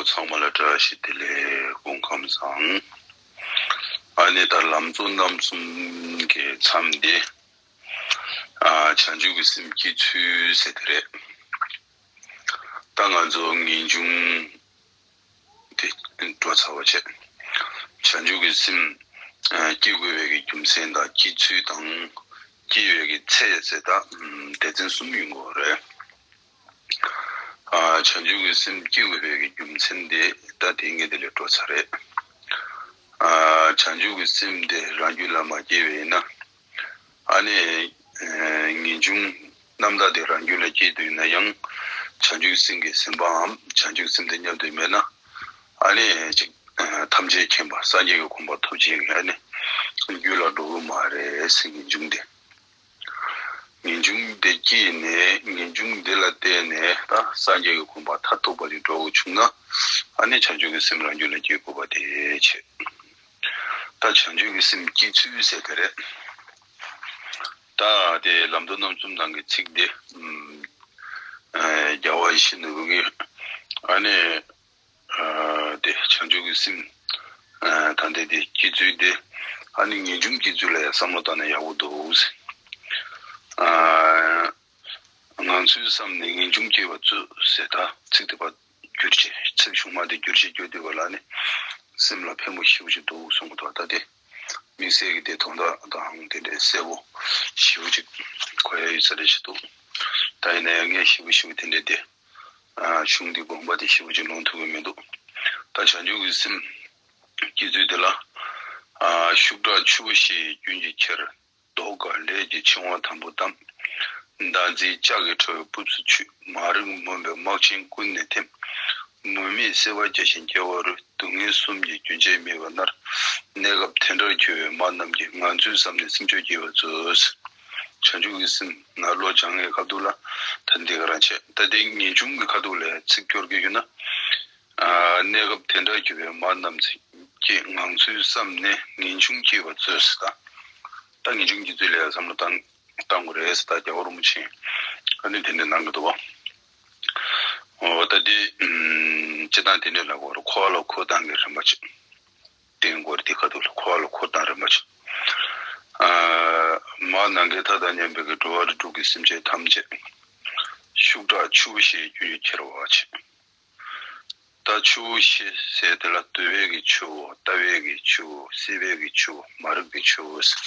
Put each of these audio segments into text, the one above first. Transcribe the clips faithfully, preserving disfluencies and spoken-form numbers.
ཚང་མ་ལ་བཀྲ་ཤིས་བདེ་ལེགས། སྐུ་ཁམས་བཟང་། ཨ་ནི་ད་ལམ་གཙོ་རྣམ་གསུམ་གྱི་མཚམས་འདི། ཨ་བྱང་ཆུབ་ཀྱི་སེམས་སྐྱེ་ཚུལ་ཟེར་དེ་རེད། ད་ང་ཚོ་ངེས་འབྱུང་དེ་འགྲོ་ཚར་བ་བྱས། བྱང་ཆུབ་ཀྱི་སེམས་ཨ་སྐྱེ་དགོས་པའི་གི་རྒྱུ་མཚན་དང་སྐྱེ་ཚུལ་དང་། སྐྱེ་བའི་གི་ཚེ་ཟེར་ད་ཨམ་སྡེ་ཚན་གསུམ་ཡོང་གི་ཡོད་རེད། ཨ་བྱང་ཆུབ་ཀྱི་སེམས་སྐྱེ་དགོས་པའི་གི་རྒྱུ་མཚན་དེ་ད་དེ་ངས་དེ་ལས་སྤྲོ་ཚར་རེད། ཨ་བྱང་ཆུབ་ཀྱི་སེམས་དེ་རང་རྒྱུད་ལ་མ་སྐྱེས་པ་ཡིན་ན། ཨ་ནི་ཨ་ངེས་འབྱུང་རྣམ་དག་དེ་རང་རྒྱུད་ལ་སྐྱེས་དུས་ན་ཡང་། བྱང་ཆུབ་སེམས་ཀྱི་སེམས་དཔའམ་བྱང་ཆུབ་སེམས་དེ་མཉམ་དུ་མེད་ན། ཨ་ནི་ཅིག་ཨ་ཐམས་ཅད་མཁྱེན་པ་སངས་རྒྱས་ཀྱི་གོ་འཕང་ཐོབ་བྱེད་ཀྱི་ཨ་ནི་རྒྱུད་ལ་འགྲོ་གི་མ་རེད་ཟེར། ངེས་འབྱུང་དེ། ངེས་འབྱུང་དེ་སྐྱེས་ནས་ངེས་འབྱུང་དེ་ལ་བརྟེན་ནས་ད་སངས་རྒྱས་ཀྱི་གོ་འཕང་མཐར་ཐུག་པ་དེ་འགྲོ་དགོས་བྱུང་ན། ཨ་ནི་བྱང་ཆུབ་ཀྱི་སེམས་རང་རྒྱུད་ལ་སྐྱེ་དགོས་པ་དེ་བྱས། ད་བྱང་ཆུབ་ཀྱི་སེམས་སྐྱེ་ཚུལ་ཟེར་དེ་རེད། ད་དེ་ལམ་གཙོ་རྣམ་གསུམ་ནང་གི་ཚིག་དེ་ཨམ་ཨ་རྒྱལ་བ་ཡིད་བཞིན་ནོར་བུ་གིས་ཨ་ནི། ཨ་དེ་བྱང་ཆུབ་ཀྱི་སེམས་ཨ་ད་འདི་དེ་སྐྱེ་ཚུལ་དེ། ཨ་ནི་ངེས་འབྱུང་སྐྱེ་ཚུལ་ལ་ཡང་བསམ་བློ་བཏང་ན་ཡག་པོ་འདུག་ཟེར། ཨ་ངང་ཚུལ་བསམ་ནས་ངེས་འབྱུང་སྐྱེ་བ་བཙོད་ཟེར་ད་ཚིག་དེ་བར་བསྒྱུར་བྱས་ཚིག་གཞུང་མ་དེ་བསྒྱུར་བྱས་བསྒྱུར་དུས་བ་ལ་ནི་སེམས་ལ་ཕན་པོ་ཞེ་པོ་ཅིག་འདུག་གསུང་གི་འདུག་ད་དེ་དམིགས་བསལ་གྱི་དེ་དོན་དག་དང་དེ་འདྲའི་གསལ་པོ་ཞེ་པོ་ཅིག་གོ་ཡ་ཡོད་ས་རེད་ཞིག་འདུག་ད་ཡིན་ན་ཡང་ངས་ཞེ་པོ་ཞེ་པོ་དེ་འདྲའི་དེ། ཨ་གཞུང་འདི་དགོངས་པ་དེ་ཞེ་པོ་ཅིག་ལོང་ཐུབ་ཀྱི་མི་འདུག་ད་བྱང་ཆུབ་ཀྱི་སེམས་སྐྱེ་ཚུལ་དེ་ལ། ཨ་ཤུགས་དྲག་ཆུ་བོ་ཞེས་རྒྱུན་གྱིས་ཁྱེར། མདོག་དཀར་ལས་ཀྱི་འཆིང་བ་དམ་པོ་བསྡམས། མདངས་འཛིན་ལྕགས་ཀྱི་ཁྲོ་བོའི་སྤུབས་སུ་ཆུད། མ་རིག་མུན་པའི་སྨག་ཆེན་ཀུན་ནས་ཐིམ། མུ་མེད་སེར་བ་རྒྱས་ཤིང་སྐྱེ་བོ་རུ། སྡུག་བསྔལ་གསུམ་གྱི་རྒྱུན་ཆད་མེད་པར་མནར། གནས་སྐབས་དེ་འདྲར་གྱུར་པའི་མ་རྣམས་ཀྱིས། ངང་ཚུལ་བསམ་ནས་སེམས་མཆོག་སྐྱེ་བར་མཛོད། བྱང་ཆུབ་ཀྱི་སེམས་ནང་བློ་སྦྱང་ཡས་ཁ་ཐུག་ལ་ད་འདི་ག་རང་བྱས། ད་འདི་ངེས་འབྱུང་གི་ཁ་ཐུག་ལ་ཚིག་སྐྱོར་གྱི་ཡོད་ན། ཨ་གནས་སྐབས་དེ་འདྲར་གྱུར་པའི་མ་རྣམས་ཀྱིས། ངང་ཚུལ་བསམ་ནས་ངེས་འབྱུང་སྐྱེ་བར་མཛོད་ཟེར། ད་ད་ངེས་འབྱུང་སྐྱེ་ཚུལ་ལ་བསམ་བློ་བཏང་བཏང་དགོས་རེད་ཟེར། ད་རྒྱལ་བ་རིན་པོ་ཆེས་ཨ་ནི་དེ་འདྲ་གནང་གི་འདུག་བ། འོ་ད་འདི་ཨམ་སྤྱིར་བཏང་དེ་འདྲ་ལབ་དགོས་རེད། འཁོར་བ་ལ་འཁོར་སྟངས་ཀྱི་རིམ་པ་ཅིག་དེའི་སྐོར་དེ་ཁ་ཐུག་ལ་འཁོར་བ་ལ་འཁོར་སྟངས་རིམ་པ་ཅིག་ཨ་མ་ནམ་མཁའི་མཐའ་དང་མཉམ་པའི་གི་འགྲོ་བ་རིགས་དྲུག་གི་སེམས་ཅན་ཐམས་ཅད་ཤུགས་དྲག་ཆུ་བོ་ཞེས་རྒྱུན་གྱིས་ཁྱེར་བ་ཅིག་ད་ཆུ་བོ་ཞེས་ཟེར་དེ་ལ་འདོད་པའི་གི་ཆུ་བོ། ལྟ་བའི་གི་ཆུ་བོ། སྲེད་པའི་གི་ཆུ་བོ། མ་རིག་པའི་ཆུ་བོ་ཟེར།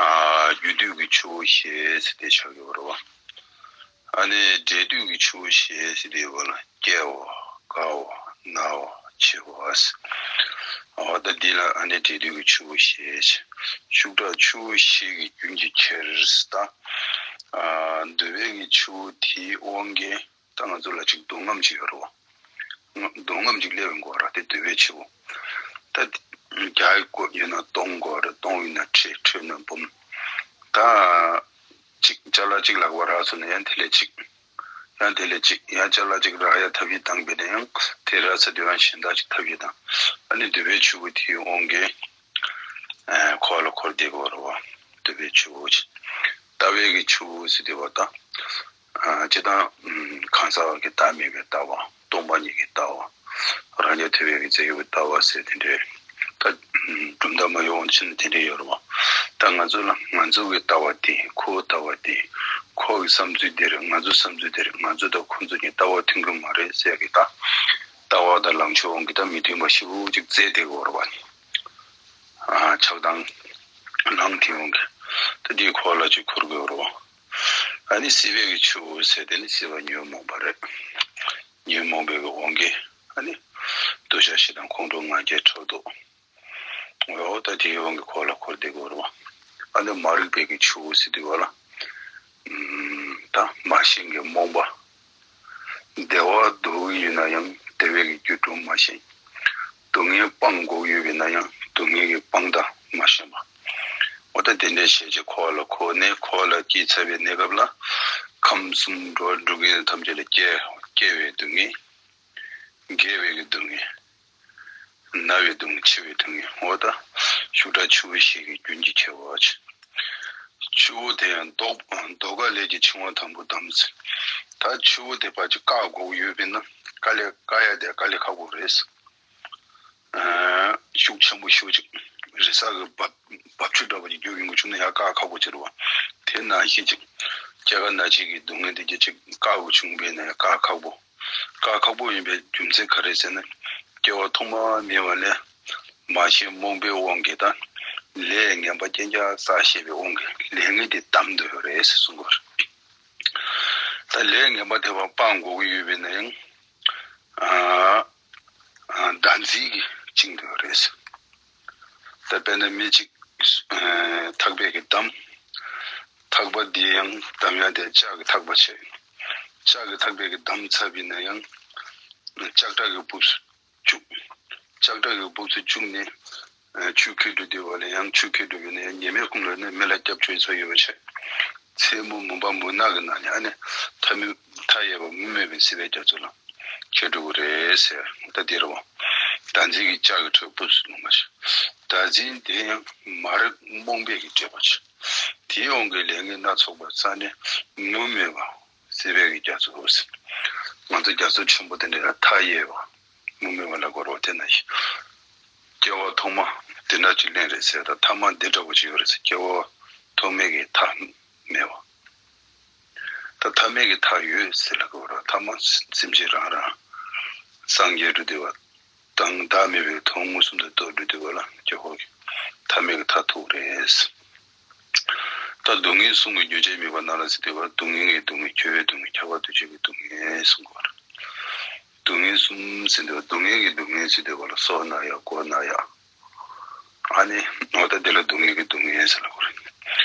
ཨ་རྒྱུ་འདོད་ཀྱི་ཆུ་བོ་ཞེས་ཟེར་དེ་ཆགས་ཡོད་རེད་བ། ཨ་ནི་འབྲས་འདོད་ཀྱི་ཆུ་བོ་ཞེས་ཟེར་དེ་བ་ལ་སྐྱེ་བ་རྒ་བ་ན་བ་འཆི་བ་ཟེར། འོ་ད་འདི་ལ་ཨ་ནི་འབྲས་འདོད་ཀྱི་ཆུ་བོ་ཞེས། ཤུགས་དྲག་ཆུ་བོ་ཞེས་ཀྱི་རྒྱུན་གྱིས་ཁྱེར་ཟེར། ད་ཨ་འདོད་པའི་གི་ཆུ་བོ་དེའི་དབང་གིས་ད་ང་ཚོ་ལ་ཅིག་འདོད་རྔམ་ཅིག་ཡོད་རེད་བ། འདོད་རྔམ་ཅིག་སླེབས་ཡོང་གི་ཡོད་རེད། དེ་འདོད་པའི་ཆུ་བོ། ད་བརྒྱ་ཡི་བཀོད་ཡོད་ན་སྟོང་དགོས་རེད། སྟོང་ཡོད་ན་ཁྲི། ཁྲི་ཡོད་ན་འབུམ། ད་གཅིག་ཅ་ལག་གཅིག་ལག་པ་རག་སོང་ན་ཡང་དེ་ལས་གཅིག་ཡང་དེ་ལས་གཅིག་ཡང་ཅ་ལག་གཅིག་རག་ཡ་ཐབས་ཤེས་བཏང་པས་ན་ཡང་དེ་རག་ཚར་དུས་ཡང་གཞན་དག་ཅིག་ཐབས་ཤེས་བཏང་། ཨ་ནི་འདོད་པའི་ཆུ་བོ་དེའི་དབང་གིས་ཨ་འཁོར་ལ་འཁོར་བསྡད་དགོས་རེད་བ། འདོད་པའི་ཆུ་བོ་ཅིག་ལྟ་བའི་གི་ཆུ་བོ་ཟེར་དེ་བ་ད། ཨ་སྤྱིར་བཏང་ཨམ་གང་ཟག་གི་བདག་མེད་པའི་ལྟ་བ། སྟོང་པ་ཉིད་ཀྱི་ལྟ་བ། རང་རྐྱ་ཐུབ་པའི་གི་རྫས་ཡོད་པའི་ལྟ་བ་ཟེར་དེ་འདྲའི། ད་ཨམ་གྲུབ་མཐའ་མ་ཡོང་ཕྱིན་ན་དེ་འདྲའི་ཡོད་རེད་བ། ད་ང་ཚོ་ལ་ང་ཚོ་གི་ལྟ་བ་དེ། ཁོའི་ལྟ་བ་དེ། ཁོ་གི་བསམ་ཚུལ་དེ་རེད། ང་ཚོའི་བསམ་ཚུལ་དེ་རེད། ང་ཚོ་དང་ཁོ་ཚོ་གཉིས་ལྟ་བ་མཐུན་གི་མ་རེད་ཟེར་གི་ད། ལྟ་བ་དང་ལངས་ཕྱོགས་དབང་གིས་ད་མི་མཐུན་པ་ཞེ་པོ་ཅིག་བཙལ་བསྡད་དགོས་རེད་བ། ཨ་ཆགས་སྡང་ལངས་དེ་ཡོང་གི། ད་དེའི་འཁོར་ལ་ཅིག་འཁོར་དགོས་རེད་བ། ཨ་ནི་སྲེད་པའི་གི་ཆུ་བོ་ཟེར་དེ་ནི་སྲེད་པ་ཉོན་མོངས་པ་རེད། ཉོན་མོངས་པའི་གི་དབང་གིས་ཨ་ནི་འདོད་ཆགས་ཞེ་སྡང་ཁོང་ཁྲོ་ང་རྒྱལ་ཕྲག་དོག་འོ་ད་དེའི་དབང་གིས་འཁོར་ལ་འཁོར་བསྡད་དགོས་རེད་བ། ཨ་ནི་མ་རིག་པའི་གི་ཆུ་བོ་ཟེར་དུས་བ་ལ། ཨམ་ད་མ་ཤེས་ཀྱི་རྨོངས་པ། བདེ་བ་འདོད་ཀྱི་ཡོད་ན་ཡང་བདེ་བའི་གི་རྒྱུ་སྒྲོ་མ་ཤེས། སྡུག་བསྔལ་སྤང་དགོས་ཡོད་པ་ཡིན་ན་ཡང་སྡུག་བསྔལ་གྱི་དཔང་རྟགས་མ་ཤེས་པ། འོ་ད་དེ་འདྲའི་བྱས་བྱས་འཁོར་བ་ལ་འཁོར་ནས། འཁོར་བ་ལ་སྐྱེས་ཚར་བའི་གནས་སྐབས་ལ་ཁམས་གསུམ་འགྲོ་བ་དྲུག་གི་ཐམས་ཅད་ལ་སྐྱེ་སྐྱེ་བའི་སྡུག་བསྔལ། རྒས་པའི་གི་སྡུག་བསྔལ། ན་བའི་སྡུག་བསྔལ། འཆི་བའི་སྡུག་བསྔལ། འོ་ད་ཤུགས་དྲག་ཆུ་བོ་ཞེས་ཀྱི་རྒྱུན་གྱིས་ཁྱེར་བ་ཅིག་ཆུ་བོ་དེ་ཡང་མདོག་མདོག་དཀར་ལས་ཀྱི་འཆིང་བ་དམ་པོ་བསྡམས་ཟེར། ད་ཆུ་བོ་དེ་ཕར་ཅིག་བཀག་དགོས་ཡོད་པས་ན། ལས་བཀག་ཡ་དེ་དཀའ་ལས་ཁག་པོ་རེད། ཤུགས་ཆེན་པོ་ཤུགས་ཅིག་རི་གཟར་གྱི་འབབ་འབབ་ཆུ་འདྲ་པོ་ཅིག་རྒྱུག་ཡོང་གི་བྱུང་ན་ཡང་བཀག་ཁག་པོ་ཅིག་རེད་བ། དེ་ནང་བཞིན་ཅིག་སྐྱེ་རྒ་ན་འཆི་གི་སྡུག་བསྔལ་དེ་རྒྱུ་ཅིག་བཀག་དགོས་བྱུང་བས་ན་ཡང་བཀག་ཁག་པོ། བཀག་ཁག་པོ་ཡིན་པའི་རྒྱུ་མཚན་ག་རེ་ཟེར་ན། སྐྱེ་བ་ཐོག་མ་མེད་པ་ནས་མ་ཤེས་རྨོངས་པའི་དབང་གིས་དང་། ལས་ངན་པ་རྐྱང་རྐྱང་བསགས་ཤེས་པའི་དབང་གིས་ལས་ངན་དེ་བསྡམས་སྡོད་ཡོད་རེད་ཟེར་གསུངས་པ་རེད། ད་ལས་ངན་པ་དེ་བ་སྤང་དགོས་ཀྱི་ཡོད་པས་ན་ཡང་། ཨ། ཨ། བདག་འཛིན་གྱིས་བཅིངས་སྡོད་ཡོད་རེད། ད་དཔེར་ན་མི་གཅིག་ཨ། ཐག་པས་ཀྱིས་བསྡམས། ཐག་པ་འདི་ཡང་བསྡམ་ཡ་དེ་ལྕགས་ཀྱི་ཐག་པ་བྱས། ལྕགས་ཀྱི་ཐག་པས་ཀྱིས་བསྡམས་ཚར་བས་ན་ཡང་། ལྕགས་ཐག་གི་སྦུབས་སུ་བཅུག་ལྕགས་ཐག་གི་སྦུབས་སུ་བཅུག་ནས། ཨ། ཆུ་འཁྱིལ་འགྲོ་དུས་བ་ལ་ཡང་ཆུ་འཁྱིལ་འགྲོ་བས་ན་ཡང་ཉི་མའི་ཁོངས་ལ་ནི་མེ་ལ་སྐྱབས་བཅོལ་ཚར་ཡོད་པ་བྱས། མཚན་མོ་མུན་པ་མུན་ནག་གི་ནང་ནས་ཨ་ནི་མཐའ་མི་མཐའ་ཡས་པ་མུ་མེད་པའི་སྲིད་པའི་རྒྱ་མཚོ་ལ་འཁྱིལ་འགྲོ་གི་རེད་ཟེར། ད་འདི་རེད་བ། བདག་འཛིན་གྱི་ལྕགས་ཀྱི་ཁྲོད་སྦུབས་སུ་ལྷུང་བ་བྱས། བདག་འཛིན་དེ་ཡང་མ་རིག་རྨོངས་པས་ཀྱིས་སྤྲད་པ་བྱས། དེའི་དབང་གིས་ལས་ངན་སྣ་ཚོགས་པ་བསགས་ནས་མུ་མེད་པ། སྲིད་པའི་གི་རྒྱ་མཚོ། ང་ཚོ་རྒྱ་མཚོ་ཆེན་པོ་དེ་འདྲ་ལ་མཐའ་ཡས་པ་མུ་མེད་པ་ལ་གོ་རོ་དེ་ན་ཡིན། སྐྱེ་བ་ཐོག་མ་དེ་འདྲ་ཅིག་ལེན་རེད་ཟེར། ད་ཐ་མ་འདི་འདྲ་པོ་ཅིག་ཡོད་རེད་ཟེར། སྐྱེ་བ་ཐོག་མའི་གི་མཐའ་མེད་པ། ད་མཐའ་མའི་གི་མཐའ་ཡོད་ཟེར་ལ་གོ་རོ། ཐ་མ་སེམས་ཅན་རང་རང་སངས་རྒྱས་འགྲོ་དུས་བ། དང་བདག་མེད་པའི་དོན་མངོན་སུམ་དུ་རྟོགས་འགྲོ་དུས་བ་ལ་ཀྱེ་ཧོ་གི་མཐའ་མེད་ཀྱི་མཐར་ཐུག་རེད། ད་སྡུག་བསྔལ་གསུམ་གྱི་རྒྱུ་ཅན་དམིགས་པ་རྣམས་ལ་ཟེར་དུས་བ། སྡུག་བསྔལ་གྱི་སྡུག་བསྔལ། འཁྱོར་བའི་སྡུག་བསྔལ། ཁྱབ་པ་འདུ་བྱེད་ཀྱི་སྡུག་བསྔལ་གསུམ་གོ་རེད། སྡུག་བསྔལ་གསུམ་ཟེར་དུས་བ། སྡུག་བསྔལ་གྱི་སྡུག་བསྔལ་ཟེར་དུས་བ་ལ་སྲོག་ན་ཡ་མགོ་ན་ཡ། ཨ་ནི་འོ་ད་དེ་ལ་སྡུག་བསྔལ་གྱི་སྡུག་བསྔལ་ཟེར་ལ་གོ་རེད།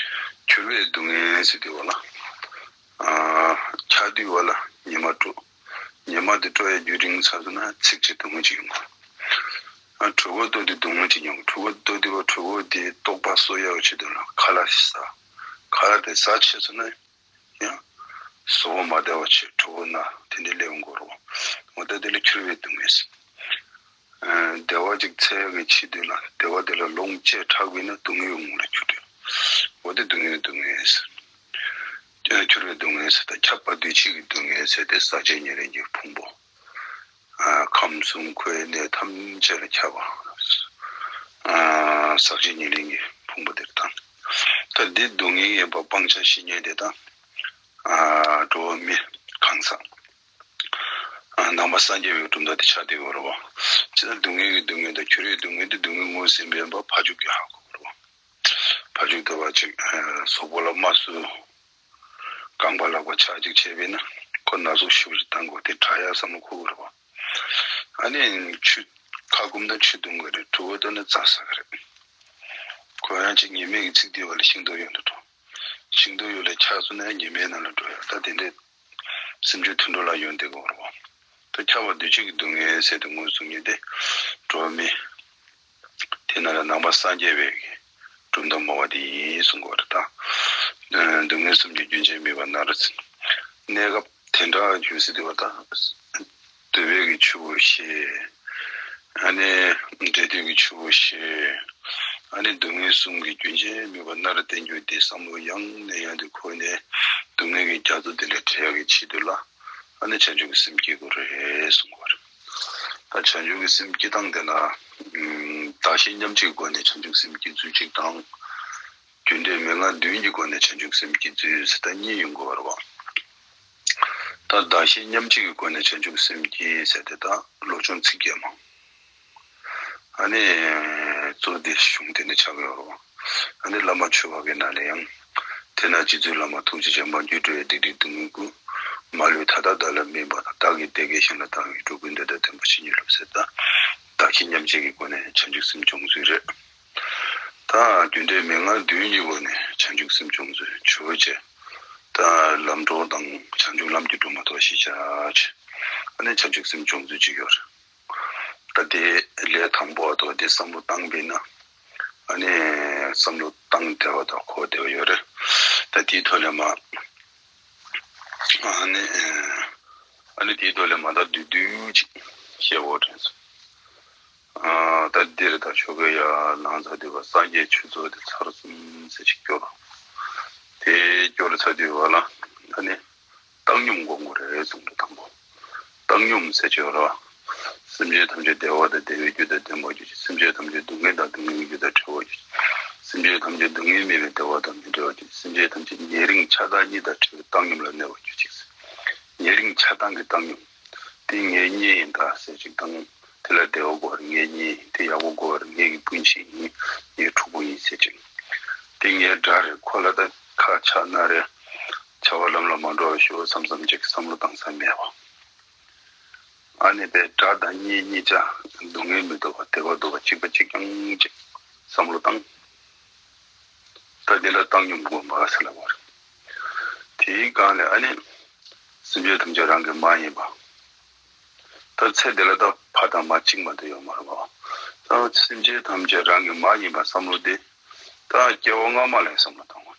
འཁྱོར་བའི་སྡུག་བསྔལ་ཟེར་དུས་བ་ལ། ཨ། འཁྱག་དུས་བ་ལ་ཉི་མ་དཀྲོག་ཉི་མ་དེ་དཀྲོག་ཡ་རྒྱུན་རིང་ཚར་སོང་ན་ཚིགས་ཀྱི་སྡུག་བསྔལ་ཅིག་ཡོང་གི། ཨ། གྲོད་ཁོག་ལྟོགས་དུས་སྡུག་བསྔལ་ཅིག་མྱོང་གི། གྲོད་ཁོག་ལྟོགས་དུས་བ་གྲོད་ཁོག་དེ་ལྟོགས་པ་གསོ་ཡག་ཆེད་དུ་ལ་ཁ་ལག་ཞིག་ཟ། ཁ་ལག་དེ་ཟ་ཆེ་སོང་ན་ཡང་ཟོག་པོ་མ་བདེ་བ་ཆེ། གྲོད་ཁོག་ན་དེ་འདྲའི་སླེབས་འགོ་རུ། འོ་ད་དེ་ལ་འཁྱོར་བའི་སྡུག་བསྔལ་ཟེར། ཨ། བདེ་བ་ཅིག་འཚོལ་ཡག་གི་ཆེད་དུ་ལ་བདེ་བ་དེ་ལ་ལོངས་སྤྱོད་དྲགས་པས་ན་སྡུག་བསྔལ་གྱི་ངོ་ལ་འཁྱོར་འགྲོ། འོ་དེ་སྡུག་བསྔལ་སྡུག་བསྔལ་ཟེར། འཁྱོར་བའི་སྡུག་བསྔལ་ཟེར། ད་ཁྱབ་པ་འདུ་བྱེད་ཀྱི་སྡུག་བསྔལ་ཟེར་ཏེ་ཟག་བཅས་ཉེར་ལེན་གྱི་ཕུང་པོ། ཨ། ཁམས་གསུམ་འཁོར་བའི་གནས་ཐམས་ཅད་ལ་ཁྱབ་པ། ཨ། ཟག་བཅས་ཉེར་ལེན་གྱི་ཕུང་པོ་དེར་དང་། ད་འདི་སྡུག་བསྔལ་ཡིན་པ་སྤང་བྱ་བཤེས་གཉེན་དེ་དང་། ཨ། འགྲོ་བ་མི་གང་ཟག་ཨ། ནང་པ་སངས་རྒྱས་པའི་གྲུབ་མཐའ་དེ་ཆགས་བསྡད་ཡོད་རེད་བ། ཅི་ལྟར་སྡུག་བསྔལ་གྱི་སྡུག་བསྔལ་དང་། འཁྱོར་བའི་སྡུག་བསྔལ་དེ་སྡུག་བསྔལ་ངོས་ཟིན་པའི་བ་བ་ཕར་ཕྱོགས་ཀྱི་ཧ་གོ་དགོས་རེད་བ། ཕར་ཕྱོགས་དུ་བ་ཅིག་ཨ། ཟོག་པོ་ལ་རྨ་སུ་རྐང་པ་ལག་པ་ཆག་ཅིག་བྱས་པས་ན་ཁོ་ན་ཟུག་ཞེ་པོ་ཅིག་བཏང་དགོས། དེ་དྲག་ཡག་བསམ་བློ་འཁོར་དགོས་རེད་བ། ཨ་ནི་ཆུ་ཁ་སྐོམ་དང་ཆུ་འཐུང་གི་རེད། གྲོད་ཁོག་ལྟོགས་ན་རྩྭ་ཟ་གི་རེད། ཁོ་ཡང་ཅིག་ཉི་མའི་གི་ཚིག་དེ་བ་ལ་ཤིང་ཏོག་ཡོད་འདུག་འགྲོ། ཤིང་ཏོག་ཡོད་ལ་ཆག་སོང་ན་ཉི་མའི་ནང་ལ་འགྲོ་ཡ། ད་དེ་འདྲའི་སེམས་ཅན་དུད་འགྲོ་ལ་ཡོང་བསྡད་ཀྱི་ཡོད་རེད་བ། ད་ཁྱབ་པ་འདུ་བྱེད་ཀྱི་སྡུག་བསྔལ་ཟེར་དུས་ངོས་བཟུང་མཁན་དེ་འགྲོ་བ་མི། དེ་ནང་ལ་ནང་པ་སངས་རྒྱས་པའི་གི་གྲུབ་མཐའ་སྨྲ་བ་དེ་ཡིན་གསུང་གི་ཡོད་རེད་ད། སྡུག་བསྔལ་གསུམ་གྱི་རྒྱུན་ཅན་དམིགས་པ་རྣམས་ལ་ཟེར། གནས་སྐབས་དེ་འདྲ་ཡོད་ཟེར་དུས་བ་ད། འདོད་པའི་གི་ཆུ་བོ་ཞེས། ཨ་ནི་འབྲས་དུས་ཀྱི་ཆུ་བོ་ཞེས། ཨ་ནི་སྡུག་བསྔལ་གསུམ་གྱི་རྒྱུན་ཅན་དམིགས་པ་རྣམས་ལ་བརྟེན་རྒྱུ་དེ་བསམ་བློ་ཡང་ནས་ཡང་དུ་འཁོར་ནས་སྡུག་བསྔལ་གྱི་རྒྱ་མཚོ་དེ་ལས་བྲལ་ཡག་གི་ཆེད་དུ་ལ་ཨ་ནི་བྱང་ཆུབ་ཀྱི་སེམས་བསྐྱེད་དགོས་རེད་གསུང་གི་ཡོད་རེད། ད་བྱང་ཆུབ་ཀྱི་སེམས་བསྐྱེད་སྟངས་དེ་ལ་བདག་གཞན་མཉམ་བརྗེའི་སྒོ་ནས་བྱང་ཆུབ་ཀྱི་སེམས་བསྐྱེད་ཚུལ་གཅིག་དང་། རྒྱུ་འབྲས་མན་ངག་བདུན་གྱི་སྒོ་ནས་བྱང་ཆུབ་སེམས་བསྐྱེད་ཚུལ་ཟེར་ད་གཉིས་ཡོང་གི་ཡོད་རེད་བ། ད་བདག་གཞན་མཉམ་བརྗེ་གི་སྒོ་ནས་བྱང་ཆུབ་སེམས་བསྐྱེད་ཟེར་དེ་ད་བློ་སྦྱོང་ཚིག་བརྒྱད་མ། ཨ་ནི་གཙོ་དེ་གཞུང་དེ་ནས་ཆགས་ཀྱི་ཡོད་རེད་བ། ཨ་ནི་བླ་མ་མཆོད་པ་གི་ནང་ལ་ཡང་། དེས་ན་རྗེ་བཙུན་བླ་མ་ཐུགས་རྗེ་ཅན་མ། སྒྱུ་འཕྲུལ་བདེ་ཁྲིའི་སྡུག་བསྔལ་ཀུན། མ་ལུས་མཐའ་དག་བདག་ལ་སྨིན་པ་དང་། བདག་གི་བདེ་དགེ་གཞན་ལ་བཏང་བའི། འགྲོ་ཀུན་བདེ་དང་ལྡན་པ་ཇི་སྙེད་ལུས་ཟེར་ད། བདག་གཞན་མཉམ་བརྗེ་གི་སྒོ་ནས་བྱང་ཆུབ་སེམས་སྦྱོང་ཚུལ་རེད། ད་རྒྱུ་འབྲས་མན་ངག་བདུན་གྱི་སྒོ་ནས་བྱང་ཆུབ་སེམས་སྦྱོང་ཚུལ་ཆོས་བྱེད། ད་ལམ་གྲོགས་དང་བྱང་ཆུབ་ལམ་གྱི་སྒྲོན་མ་ཐོགས་ཤེས་བྱ་ཆེ། ཨ་ནི་བྱང་ཆུབ་སེམས་སྦྱོང་ཚུལ་གཅིག་ཡོད་རེད། ད་དེ་ལས་དང་པོ་བ་ཐོག་དེ་བསམ་བློ་བཏང་བས་ན། ཨ་ནི་བསམ་བློ་བཏང་བདེ་བ་དང་གོ་བདེ་བ་ཡོད་རེད། ད་དེའི་ཐོག་ལས་མ། ཨ་ནི། ཨ་ནི་དེའི་ཐོག་ལས་མ་ད་བསྡུས་བསྡུས་ཅིག་བཤད་འོ་དྲན་སོང་། ཨ། ད་འདིར་ད་ཆོ་ག་ཡ་ལང་ཚ་དུས་བ་སངས་རྒྱས་ཆོས་ཚོགས་དེ་ཚར་སོང་ཟེར་ཅིག་སྐྱོར། དེ་སྐྱོར་ཚ་དུས་བ་ལ་ཨ་ནི་བཏང་སྙོམས་སྒོམ་དགོས་རེད་གསུངས་འདུག་དང་པོ། བཏང་སྙོམས་ཟེར་གྱི་ཡོད་རེད་བ། སེམས་ཅན་ཐམས་ཅད་བདེ་བ་དང་བདེ་བའི་རྒྱུ་དང་ལྡན་པར་གྱུར་ཅིག། སེམས་ཅན་ཐམས་ཅད་སྡུག་བསྔལ་དང་སྡུག་བསྔལ་གྱི་རྒྱུ་དང་བྲལ་བར་གྱུར་ཅིག། སེམས་ཅན་ཐམས་ཅད་སྡུག་བསྔལ་མེད་པའི་བདེ་བ་དང་མི་འབྲལ་བར་གྱུར་ཅིག། སེམས་ཅན་ཐམས་ཅད་ཉེ་རིང་ཆགས་སྡང་གཉིས་དང་བྲལ་བའི་བཏང་སྙོམས་ལ་གནས་པར་གྱུར་ཅིག། ཉེ་རིང་ཆགས་སྡང་གི་བཏང་སྙོམས། དེ་ངའི་གཉེན་ཡིན་ད་ཟེར་ཅིག་དང་། དེ་ལ་བདེ་བ་དགོས་པར་ངའི་གཉེན་ཡིན། དེ་ཡག་པོ་དགོས་པར་ངའི་གི་སྤུན་མཆེད་ཡིན། ངའི་ཕྲུ་གུ་ཡིན་ཟེར་ཅིག། དེ་ངའི་དགྲ་རེད། ཁོ་ལ་ད་ཁ་ཆག་ན་རེ། བྱ་བ་ལམ་ལ་མ་འགྲོ་བར་ཤོག་བསམ་བསམ་ཅིག་བསམ་བློ་བཏང་ས་མེད་པ། ཨ་ནི་པའི་དགྲ་དང་གཉེན་གཉིས་ཆ་སྡུག་བསྔལ་མི་འདོད་པ་བདེ་བ་འདོད་པ་གཅིག་པ་གཅིག་རྐྱང་གཅིག་བསམ་བློ་བཏང་། ད་འདི་ལ་བཏང་སྙོམས་སྒོམ་པ་ཟེར་ལབ་པ་རེད། དེའི་སྒང་ལས་ཨ་ནི་སེམས་ཅན་ཐམས་ཅད་རང་གི་མ་ཡིན་པ། ད་ཚེ་འདི་ལ་ད་ཕ་དང་མ་གཅིག་མ་གཏོགས་ཡོད་མ་རེད་པ། ད་སེམས་ཅན་ཐམས་ཅད་རང་གི་མ་ཡིན་པ་བསམ་བློ་དེ། ད་སྐྱེ་བ་སྔ་མ་ལ་བསམ་བློ་བཏང་བ།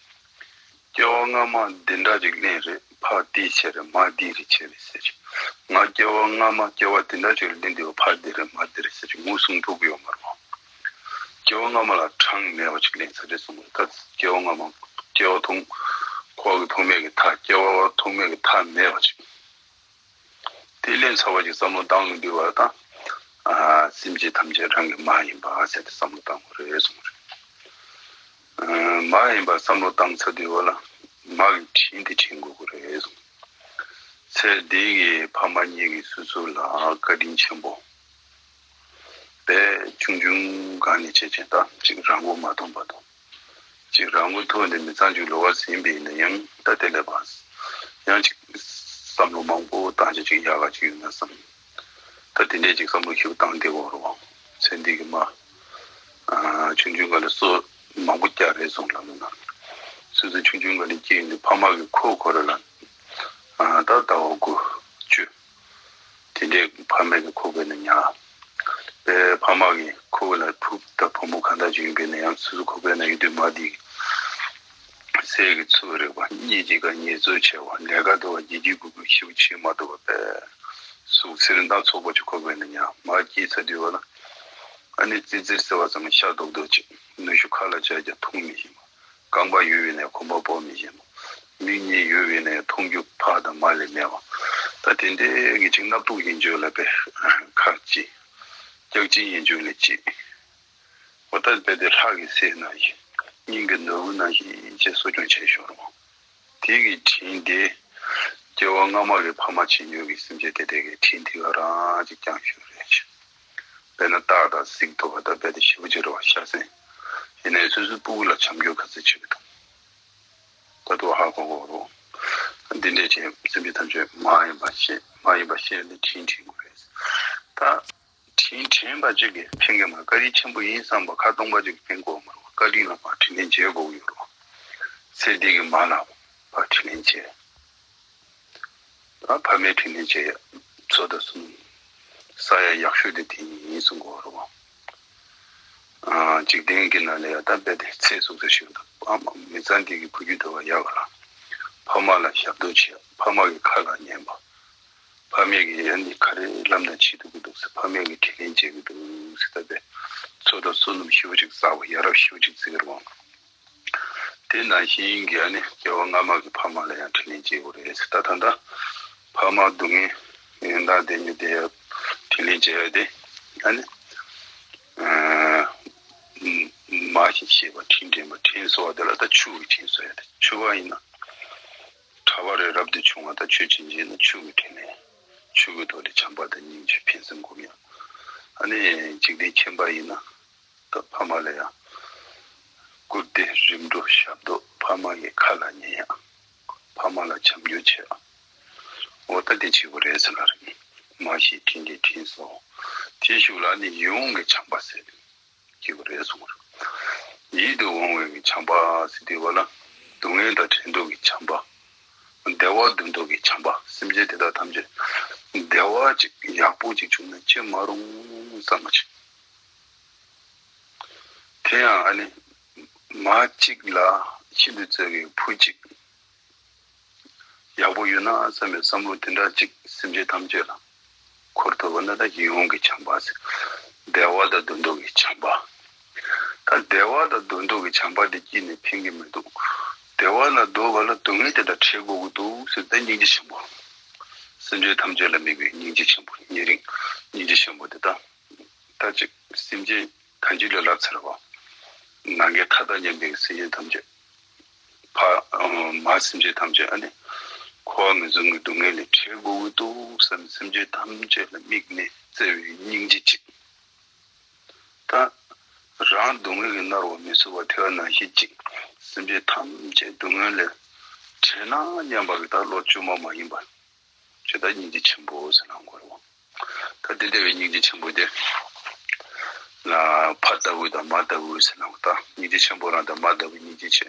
སྐྱེ་བ་སྔ་མ་འདི་འདྲ་ཅིག་ལེན་རེད། ཕ་འདི་བྱས་རེད། མ་འདི་རེད་བྱས་རེད་ཟེར་ཅིག། ང་སྐྱེ་བ་སྔ་མ་སྐྱེ་བ་འདི་འདྲ་ཅིག་ལ་ལེན་འདི་བ་ཕ་འདི་རེད། མ་འདི་རེད་ཟེར་ཅིག་ངོས་བཟུང་ཐུབ་ཀྱི་ཡོད་མ་རེད་བ། སྐྱེ་བ་སྔ་མ་ལ་གྲངས་མེད་པ་ཅིག་ལེན་ཚར་རེད་གསུངས་པ་རེད། ད་སྐྱེ་བ་སྔ་མ་སྐྱེ་བ་ཐུང་། ཁོག་གི་ཐོག་མེད་ཀྱི་མཐའ། སྐྱེ་བ་ཐོག་མེད་ཀྱི་མཐའ་མེད་པ་ཅིག། དེ་ལས་ཚ་བ་ཅིག་བསམ་བློ་བཏང་མི་འདུག་བ་དང་། ཨ། སེམས་ཅན་ཐམས་ཅད་རང་གི་མ་ཡིན་པ་ཟེར་ཏེ་བསམ་བློ་བཏང་དགོས་རེད་གསུངས་རེད། ཨ། མ་ཡིན་པ་བསམ་བློ་བཏང་ཚར་དུས་བ་ལ་མ་གི་དྲིན་དེ་དྲན་དགོས་ཀྱི་རེད་གསུངས། ཚེ་འདི་གི་ཕ་མ་གཉིས་ཀྱིས་སོ་སོ་ལ་བཀའ་དྲིན་ཆེན་པོ། དཔེ་ཆུང་ཆུང་སྒང་ནས་བྱས་བྱས་ད་ཅིག་རང་མགོ་མ་ཐོན་པ་དང་། ཅིག་རང་མགོ་ཐོན་ནས་མི་ཚང་ཅིག་ལོག་པ་ཟིན་པ་ཡིན་ན་ཡང་ད་དེ་ལས་པ། ཡང་ཅིག་བསམ་བློ་མང་པོ་བཏང་བྱས་ཅིག་ཡག་ག་ཅིག་ཡོད་ན་བསམ། ད་དེ་འདྲས་ཅིག་བསམ་བློ་ཞིབ་བཏང་བསྡད་དགོས་རེད་བ། ཚེ་འདི་གི་མ། ཨ། ཆུང་ཆུང་སྒང་ལ་སོ་མང་པོ་སྐྱེ་རེད་གསུངས་ལབ་ན། སོ་སོ་ཆུང་ཆུང་སྒང་ལ་སྐྱེས་ནས་ཕ་མ་གི་ཁོག་ཁོ་ར་ལ། ཨ། ད་ཟླ་བ་དགུ་བཅུ། དེ་འདྲའི་ཕ་མའི་གི་ཁོག་པའི་ནང་ཉར། པའི་ཕ་མ་གི་ཁོག་ལ་ཕུག་ད་བུ་མོ་གང་ལྟར་ཅིག་ཡིན་པའི་ནང་ཡང་སོ་སོ་ཁོག་པའི་ནང་ཡོད་དུས་མ་དེ་གི་ཟས་ཀྱི་ཚུལ་རེག་པ། གཉིད་ཀྱི་ཀ་ངལ་རྩོལ་ཆེ་བ། ལས་ཀ་འདུག་བ་དགྱེ་དགྱེ་དགོས་དགོས་ཞེ་པོ་བྱེད་མ་ཐུབ་པ། པའི་ཟུག་གཟེར་སྣ་ཚོགས་པ་ཅིག་ཁོག་པའི་ནང་ཉར། མ་སྐྱེས་ཚར་དུས་བ་ལ་ཨ་ནི་ཙི་ཙིར་ཟེར་བ་ཙམ་ཤ་རྡོག་རྡོག་ཅིག། ནུ་ཞོ་ཁ་ལ་བྱས་ཀྱང་འཐུང་མི་ཤེས་པ། རྐང་པ་ཡོད་པའི་ནས་གོམ་པ་སྤོ་མི་ཤེས་པ། མིག་གཉིས་ཡོད་པའི་ནས་མཐོང་རྒྱུ་ཕ་དང་མ་ལས་མེད་པ། ད་དེ་འདྲའི་གི་ཅིག་རྣམ་རྟོག་ཡིན་རྒྱུ་ལ་པའི་ཁ་ཅིག། སྐྱག་ཅིག་ཡིན་རྒྱུ་ལ་ཅིག། འོ་ད་དཔེ་དེ་ལྷ་གི་སྲས་ནང་བཞིན། སྙིང་གི་ནོར་བུ་ནང་བཞིན་ཅེས་གསོ་སྐྱོང་བྱས་ཤོར་བ། དེ་གི་དྲིན་དེ། སྐྱེ་བ་སྔ་མ་གི་ཕ་མ་བྱེད་མྱོང་གི་སེམས་ཅན་དེ་དེ་གི་དྲིན་དེ་ག་རང་ཅིག་བསྐྱངས་ཤོར་རེད། དཔེར་ན་སྟག་དང་གཟིག་ཐོབ་པ་དང་དཔེ་དེ་ཞེ་པོ་ཅིག་རེད་བ། ཤ་ཟན། ཡིན་ནའི་སོ་སོའི་སྤུ་གུ་ལ་བྱམས་སྐྱོང་ག་ཚོད་བྱེད་ཀྱི་འདུག། ད་དུང་ཧ་གོ་གོ་རོ། འདི་འདྲས་ཀྱི་སེམས་ཅན་ཐམས་ཅད་མ་ཡིན་པ་ཤེས། མ་ཡིན་པ་ཤེས་ནས་དྲིན་དྲན་དགོས་རེད། ད་དྲིན་དྲན་པ་གཅིག་གིས་ཕན་གྱི་མ། བཀའ་དྲིན་ཆེན་པོ་ཡིན་བསམ་པ་ཁ་སྟོང་པ་གཅིག་གིས་ཕན་གྱི་མ་རེད། བཀའ་དྲིན་ལ་མ་དྲིན་ལན་འཇལ་དགོས་ཀྱི་ཡོད་རེད། ཚེ་འདི་གི་མ་ལ་མ་དྲིན་ལན་འཇལ། ད་ཕ་མའི་དྲིན་ལན་འཇལ་ཡ་ཚོ་དང་གསུམ། ས་ཡ་ཡག་ཤོས་དེ་དེ་ཉིད་ཡིན་གསུང་གི་ཡོད་རེད་བ། ཨ། འཇིག་རྟེན་གྱི་ནང་ལ་ཡ་ད་རྦད་དེ་ཚེ་སྲོག་ཚེ་ཞིག་འདུག། ཨ་མ་མི་ཚང་འདི་གི་བུ་རྒྱུད་འདུག་བ་ཡག་ག་ལ། ཕ་མ་ལ་ཞབས་ཏོག་བྱེད། ཕ་མ་གི་ཁ་ལ་ཉན་པ། ཕ་མས་ཀྱི་ཨ་ནི་ག་རེ་ལབ་ན་བྱེད་ཐུབ་ཀྱི་འདུག་ཟེར། ཕ་མས་ཀྱི་དྲིན་ལན་འཇལ་གྱི་འདུག་ཟེར། ད་རྦད་ཚོ་དང་བསོད་ནམས་ཞེ་པོ་ཅིག་བསགས་པ། ཡ་རབས་ཞེ་པོ་ཅིག་བརྩི་གི་རེད་བ། དེ་ནང་བཞིན་གྱི་ཨ་ནི་སྐྱེ་བ་སྔ་མ་གི་ཕ་མ་ལ་ཡང་དྲིན་ལན་འཇལ་དགོས་རེད་ཟེར། ད་ད་ལྟ་ཕ་མ་སྡུག་བསྔལ་ཡོན་བདག་དེ་ཉིད་དེ་དྲིན་ལན་འཇལ་ཡ་དེ་ཨ་ནི་ཨ་མ་ཞེས་བྱ་བ་དྲིན་དྲན་པ། དྲིན་གཟོ་བ་དེ་ལ་ད་ཆུ་གི་དྲིན་གཟོ་ཡ་དེ། ཆུ་བ་ཡིན་ན་གྲྭ་པ་རེ་རབ་ཏུ་བྱུང་བ་ད་ཆོས་བྱེད་བྱེད་ན་ཆུ་གི་དྲིན་ལན། ཆུ་གི་ཐོག་ལས་བྱམས་པ་དང་སྙིང་རྗེ་ཕན་སེམས་སྒོམ་ཡ། ཨ་ནི་འཇིག་རྟེན་ཁྱིམ་པ་ཡིན་ན། ད་ཕ་མ་ལ་ཡང་བཀུར་སྟི་རིམ་གྲོ་ཞབས་ཏོག་ཕ་མ་ཡི་ཁ་ལ་ཉན་ཡ། ཕ་མ་ལ་བྱམས་སྐྱོང་བྱེད་ཡ། འོ་ད་དེ་བྱེད་དགོས་རེད་ཟེར་ལ་རེད། མ་ཤེས་དྲིན་དེ་དྲིན་གཟོ། དེའི་གཞུག་ལ་ནི་ཡིད་འོང་གི་བྱམས་པ་ཟེར་བྱེད་དགོས་རེད་གསུངས་རེད། ཡིད་དུ་འོང་བའི་གི་བྱམས་པ་ཟེར་དུས་བ་ལ་སྡུག་བསྔལ་དང་བྲལ་འདོད་ཀྱི་བྱམས་པ། བདེ་བ་འདོད་མདོག་གི་བྱམས་པ། སེམས་ཅན་དེ་དག་ཐམས་ཅད་བདེ་བ་ཅིག་ཡག་པོ་ཅིག་བྱུང་ན་ཅི་མ་རུང་བསམ་པ་ཅིག། དེ་ཡང་ཨ་ནི་མ་གཅིག་ལ་ཤིན་ཏུ་བརྩེ་བའི་བུ་གཅིག་ཡག་པོ་ཡོད་ན་བསམ་པའི་བསམ་བློ་དེ་འདྲ་ཅིག་སེམས་ཅན་ཐམས་ཅད་ལ་འཁོར་ཐུབ་པ་ན་ད་ཡིད་འོང་གི་བྱམས་པ་ཟེར། བདེ་བ་དང་འདོད་མདོག་གི་བྱམས་པ། ད་བདེ་བ་དང་འདོད་མདོག་གི་བྱམས་པ་དེ་སྐྱིད་ནས་ཕན་གྱི་མི་འདུག། བདེ་བ་ལ་འདོད་པ་ལ་སྡུག་བསྔལ་དེ་དང་བྲལ་དགོས་ཀྱི་འདུག་ཟེར་ད་སྙིང་རྗེ་ཆེན་པོ། སེམས་ཅན་ཐམས་ཅད་ལ་དམིགས་པའི་སྙིང་རྗེ་ཆེན་པོ། ཉེ་རིང་སྙིང་རྗེ་ཆེན་པོ་དེ་དག་ད་ཅིག་སེམས་ཅན་ད་ཅི་ལས་ལབ་ཚར་བ། ནམ་མཁའི་མཐའ་དང་མཉམ་པའི་སེམས་ཅན་ཐམས་ཅད། ཕ་མ་སེམས་ཅན་ཐམས་ཅད་ཨ་ནི། འཁོར་བ་ངན་སོང་གི་སྡུག་བསྔལ་ལས་བྲལ་དགོས་ཀྱི་འདུག་བསམ་སེམས་ཅན་ཐམས་ཅད་ལ་དམིགས་ནས་བརྩེ་བའི་སྙིང་རྗེ་གཅིག་ད། རང་སྡུག་བསྔལ་གྱིས་མནར་བ་མི་བཟོད་པ་དེ་ནང་བཞིན་གཅིག་སེམས་ཅན་ཐམས་ཅད་སྡུག་བསྔལ་ལས་བྲལ་ན་སྙམ་པ་གི་ད་བློ་བཅོས་མ་མ་ཡིན་པར། ཇི་ལྟར་སྙིང་རྗེ་ཆེན་པོ་ཟེར་ན་གོ་རེད་བ། ད་དེ་འདྲ་བའི་སྙིང་རྗེ་ཆེན་པོ་དེ། ལ་ཕ་ལྟ་བུ་དང་མ་ལྟ་བུ་ཟེར་ན་གོ་ད་སྙིང་རྗེ་ཆེན་པོ་རང་དང་མ་ལྟ་བུའི་སྙིང་རྗེ་ཆེ།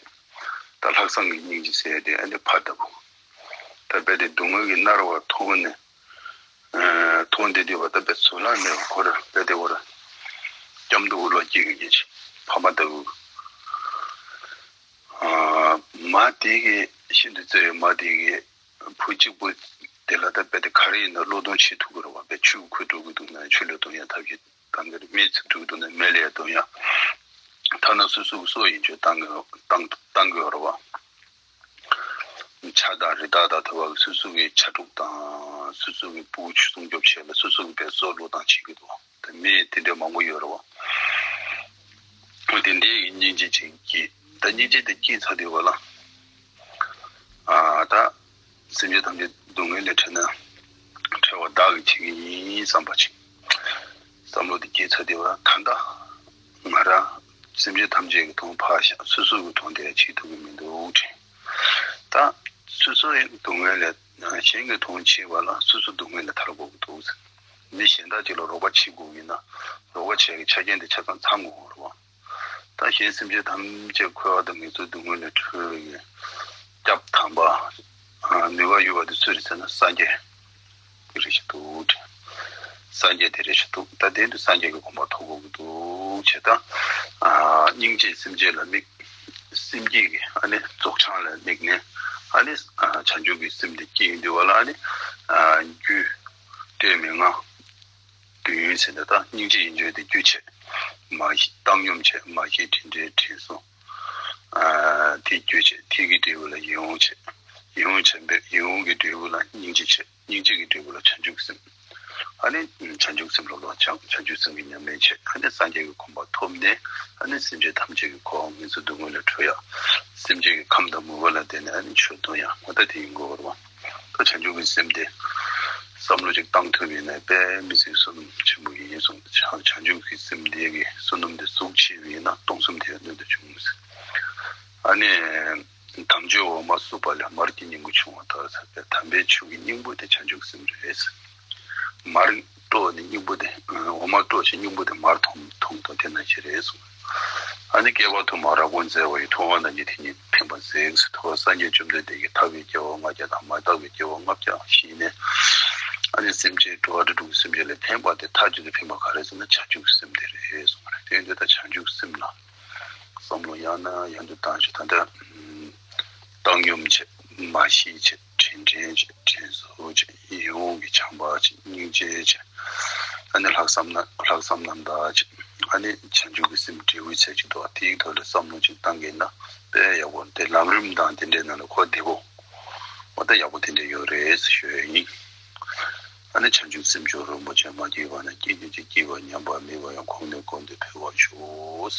ད་ལྷག་བསམ་གྱི་སྙིང་རྗེ་ཟེར་ཡ་དེ་ཨ་ནི་ཕ་ལྟ་བུ། ད་དཔེ་དེ་སྡུག་བསྔལ་གྱིས་མནར་བ་མཐོང་ནས། མཐོང་དེ་དུས་བ་ད་དཔེ་ཚུར་ལ་མེད་པ་ཁོ་ར་དཔེ་དེ་བོ་ར། སྐྱབས་འདུག་བློ་སྐྱེ་གི་ཉེ་ཆེ། ཕ་མ་ལྟ་བུ། མ་དེ་གི་ཤིན་ཏུ་བརྩེ་བའི་མ་དེ་གི་བུ་གཅིག་པུ་དེ་ལ་ད་དཔེ་དེ་ག་རེ་ཡིན་ན་བློས་གཏོང་བྱེད་ཐུབ་ཀྱི་རེད་བ། དཔེ་ཆུ་ཁུ་འགྲོ་གི་འདུག་ན་ཆུ་ལ་གཏོང་ཡ་ཐབས་ཤེས་བཏང་གི་རེད། མེ་ཚིག་འགྲོ་གི་འདུག་ན་མེ་ལ་ཡ་གཏོང་ཡ། ཐ་ན་སོ་སོ་གི་སྲོག་ཡིན་ཆོག་བཏང་གི་བཏང་བཏང་གི་ཡོད་རེད་བ། ཆ་དང་རི་དྭགས་དང་དེ་བ་སོ་སོ་གི་ཆ་དྲུག་དང་སོ་སོ་གི་ཕྲུ་གུ་ཆུ་སྲུང་སྐྱོབ་བྱེད་ལ་སོ་སོ་གི་དཔེ་སྲོག་བློས་བཏང་བྱེད་ཀྱི་འདུག་ད་མི་དེ་འདྲ་མང་པོ་ཡོད་རེད་བ། དེ་འདྲའི་སྙིང་རྗེ་ཅིག་སྐྱེས། ད་སྙིང་རྗེ་དེ་སྐྱེས་ཚར་དུས་བ་ལ། ཨ་ད། སེམས་ཅན་ཐམས་ཅད་སྡུག་བསྔལ་ལས་བྲལ་ན། བྲལ་བ་བདག་གིས་བྱེད་ཀྱི་ཡིན་བསམ་པ་ཅིག་བསམ་བློ་དེ་སྐྱེས་ཚར་དུས་བ་ད་ལྟ། ང་རང་སེམས་ཅན་ཐམས་ཅད་ཀྱི་དོན་ཕར་བཞག་སོ་སོ་གི་དོན་དེ་བྱེད་ཐུབ་ཀྱི་མི་འདུག་དྲན། ད་སོ་སོའི་སྡུག་བསྔལ་ལས་གཞན་གྱི་དོན་བྱེད་པ་ལ་སོ་སོ་སྡུག་བསྔལ་ལས་ཐར་དགོས་ཀྱི་འདུག་མི་གཞན་དག་ཅིག་ལ་རོགས་པ་བྱེད་དགོས་ཀྱི་ཡིན་ན་རོགས་པ་བྱེད་ཀྱི་ཆ་རྐྱེན་དེ་ཆ་ཚང་ཚང་དགོས་རེད་བ། ད་གཞན་སེམས་ཅན་ཐམས་ཅད་འཁོར་བ་དང་ངན་སོང་སྡུག་བསྔལ་ལས་སྒྲོལ་བའི་སྐྱབས་དམ་པ། ནུས་པ་ཡོད་པ་དེ་སུ་རེད་ཟེར་ན་སངས་རྒྱས་དེ་རེད་ཤག་འདུག་སངས་རྒྱས་དེ་རེད་ཤག་འདུག་ད་དེ་དུས་སངས་རྒྱས་ཀྱི་གོ་འཕང་ཐོབ་དགོས་ཀྱི་འདུག་བྱས་ད། སྙིང་རྗེས་སེམས་ཅན་ལ་དམིགས། སེམས་བསྐྱེད་ཀྱི་ཨ་ནི་རྫོགས་བྱང་ལ་དམིགས་ནས་ཨ་ནི་བྱང་ཆུབ་ཀྱི་སེམས་དེ་སྐྱེ་ཡོང་དུས་བ་ལ་ཨ་ནི། རྒྱུ། སྤྲོས་མེད་ལྔ། དུས་ཡུན་ཟེར་ན་ད་སྙིང་རྗེ་ཡིན་ཆོག་དེ་རྒྱུ་བྱས། མ་ཤེས་བཏང་སྙོམས་བྱས། མ་ཤེས་དྲིན་དྲན་དྲན་གསོ། དེ་རྒྱུ་བྱས། དེ་གི་འབྲས་བུ་ལ་ཡིད་འོང་བྱས། ཡིད་འོང་བྱས་པས་ཡིད་འོང་གི་འབྲས་བུ་ལ་སྙིང་རྗེ་བྱས། སྙིང་རྗེ་གི་འབྲས་བུ་ལ་བྱང་ཆུབ་སེམས། ཨ་ནི་བྱང་ཆུབ་སེམས་ལ་བློ་སྦྱངས། བྱང་ཆུབ་སེམས་ཀྱི་ཉམས་ལེན་བྱས། ཨ་ནི་སངས་རྒྱས་ཀྱི་གོ་འཕང་ཐོབ་ནས་ཨ་ནི་སེམས་ཅན་ཐམས་ཅད་ཀྱི་འཁོར་བ་ངན་སོང་སྡུག་བསྔལ་ལས་གྲོལ་ཡ། སེམས་ཅན་གྱི་ཁམས་དང་མོས་པ་ལ་བརྟེན་ནས་ཨ་ནི་ཆོས་སྟོན་ཡ་ང་ད་དེ་ཡིན་དགོས་པ་རེད་བ། ད་བྱང་ཆུབ་ཀྱི་སེམས་དེ་བསམ་བློ་ཅིག་བཏང་ཐུབ་ཡིན་ན་དཔེ་མི་སྲིད་བསོད་ནམས་ཆེན་པོ་ཡིན་གསུངས། བྱང་ཆུབ་ཀྱི་སེམས་དེ་གི་བསོད་ནམས་དེ་གཟུགས་ཆེ་བ་ཡིན་ན་སྟོང་གསུམ་དེ་ཡང་སྣོད་དུ་ཆུད་ཟེར། ཨ་ནི། དམ་ཆོས་འོ་མ་བསྲུབས་པ་ལས་མར་གྱི་སྙིང་པོ་ཕྱུང་བ་ལྟར་ཟེར་བའི་དམ་པའི་ཆོས་ཀྱི་སྙིང་པོ་དེ་བྱང་ཆུབ་སེམས་རེད། མར་དཀྲོགས་ནས་སྙིང་པོ་དེ་འོ་མ་དཀྲོགས་ཤིང་སྙིང་པོ་དེ་མར་མཐོང་མཐོང་དང་དེ་ན་ཞིག་རེད་གསུངས། ཨ་ནི་བསྐལ་པ་ཐོག་མར་རབ་དགོངས་མཛད་པ་ཡི་ཐུབ་དབང་རྣམ་རྒྱལ་དེ་ཉིད་ཕན་པར་མཛད་ཟེར། ཐུབ་པ་སངས་རྒྱས་བཅོམ་ལྡན་འདས་ཀྱིས་ཐར་པའི་སྐྱེ་བ་ལྔ་བརྒྱ་དང་མ་དག་པའི་སྐྱེ་བ་ལྔ་བརྒྱ་བཞེས་ནས། ཨ་ནི་སེམས་ཅན་འགྲོ་བ་རིགས་དྲུག་གི་སེམས་ཅན་ལ་ཕན་པ་དེ་མཐའ་གཅིག་ཏུ་ཕན་པ་ག་རེ་ཟེར་ན་བྱང་ཆུབ་ཀྱི་སེམས་དེ་རེད་གསུངས་པ་རེད། དེ་འདི་ལྟར་བྱང་ཆུབ་ཀྱི་སེམས་ལ་བསམ་བློ་ཡང་ནས་ཡང་དུ་བཏང་ཞིང་ད་ལྟ་བཏང་སྙོམས་བྱེད། མ་ཤེས་བྱེད། དྲིན་དྲན་བྱེད། དྲན་གསོ་བྱེད། ཡིད་འོང་གི་བྱམས་པ་བྱེད། སྙིང་རྗེ་བྱེད། ཨ་ནི་ལྷག་བསམ་ན་ལྷག་བསམ་རྣམ་དག་བྱེད། ཨ་ནི་བྱང་ཆུབ་ཀྱི་སེམས་འབྲས་བུའི་ཚད་ཅིག་འདུག་དེའི་ཐོག་ལ་བསམ་བློ་ཅིག་བཏང་གི་ན་དཔེ་ཡག་པོ་དེ་ལམ་རིམ་དང་དེ་འདྲའི་ནང་ལ་གོ་བདེ་པོ། འོ་ད་ཡག་པོ་དེ་འདྲ་ཡོད་རེད་ཞུ་ཡ་ཡིན། ཨ་ནི་བྱང་ཆུབ་སེམས་མཆོག་རིན་པོ་ཆེ་མ་སྐྱེས་པ་ན་སྐྱེ་ནས་ཀྱང་སྐྱེས་པ་ཉམས་པ་མེད་པ་ཡང་གོང་ནས་གོང་དུ་འཕེལ་བར་ཤོག